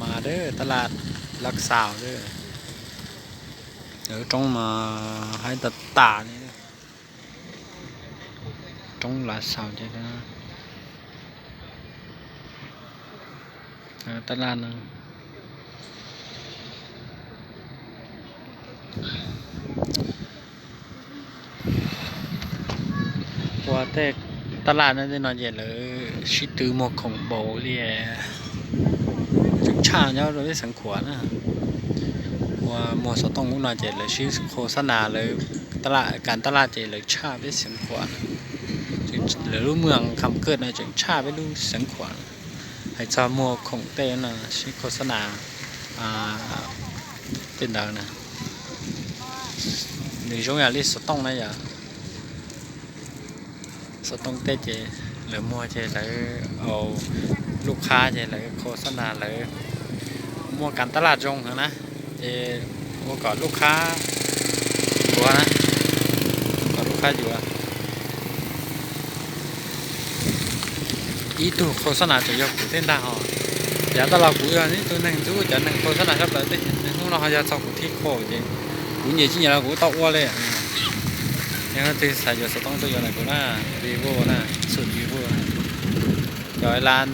ມາເດີຕະຫຼາດຫຼັກຊາວເດີ ເດີ ຕົງມາໃຫ້ຕາຕານີ້ເດີ ຕົງຫຼາຍຊາວເດີນະ ເອີ ຕະຫຼາດນະ. ວ່າແຕ່ຕະຫຼາດນັ້ນເນາະ ເຢເລີ ຊິຕື້ໝວກຂອງໂບເລຍ ຈຶ່ງຊາຍາວໂດຍສັງຂວານະ ວ່າໝວກສະຕ້ອງອຸນາເຈເລີຊິໂຄສະນາເລີ ຕະຫຼາດ ການຕະຫຼາດເຈເລີຊາເວສັງຂວານະ ຈຶ່ງເລີລູເມືອງຄຳເກີດນະ ຈຶ່ງຊາເວລູສັງຂວານະ ໃຫ້ຊາວໝວກຂອງເຕນະຊິໂຄສະນາ ອ່າ ເປັນດາວນະ ໜຶ່ງຊ່ວງຍາລິສະຕ້ອງນະ ຢາ ສະຕ້ອງເຕະເຈ ຫຼືມົວເຈ ຫຼືເອົາລູກຄ້າເຈ ຫຼືໂຄສະນາ ຫຼືມົວການຕະຫຼາດຈົ່ງຫັ້ນນະ ເຈ ໂອກາດລູກຄ້າຢູ່ຫັ້ນນະ ກາດລູກຄ້າຢູ່ອະ ito khosana cho yo ku ten da ho. Ya ta la ku ya ni tu nang tu ja nang khosana sha ta te. Nang no ha ya sa ku thi kho je. Ku nye chi nya la ku ta wa le. Ya te sa yo sa tong to yo na ku na. Vivo na. Su Vivo na. Yo lan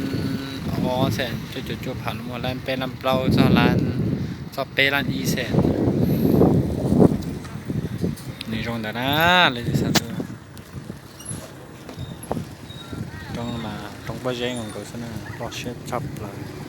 o se. Cho cho cho pha mo lan pe lan plau so lan. So pe lan i se. Ni jong da na le sa tu. ຕ້ອງມາ ຕ້ອງໄປແຍ່ງເຂົາຊະນະ ເພາະເຊຟຊັບຫຼາຍ.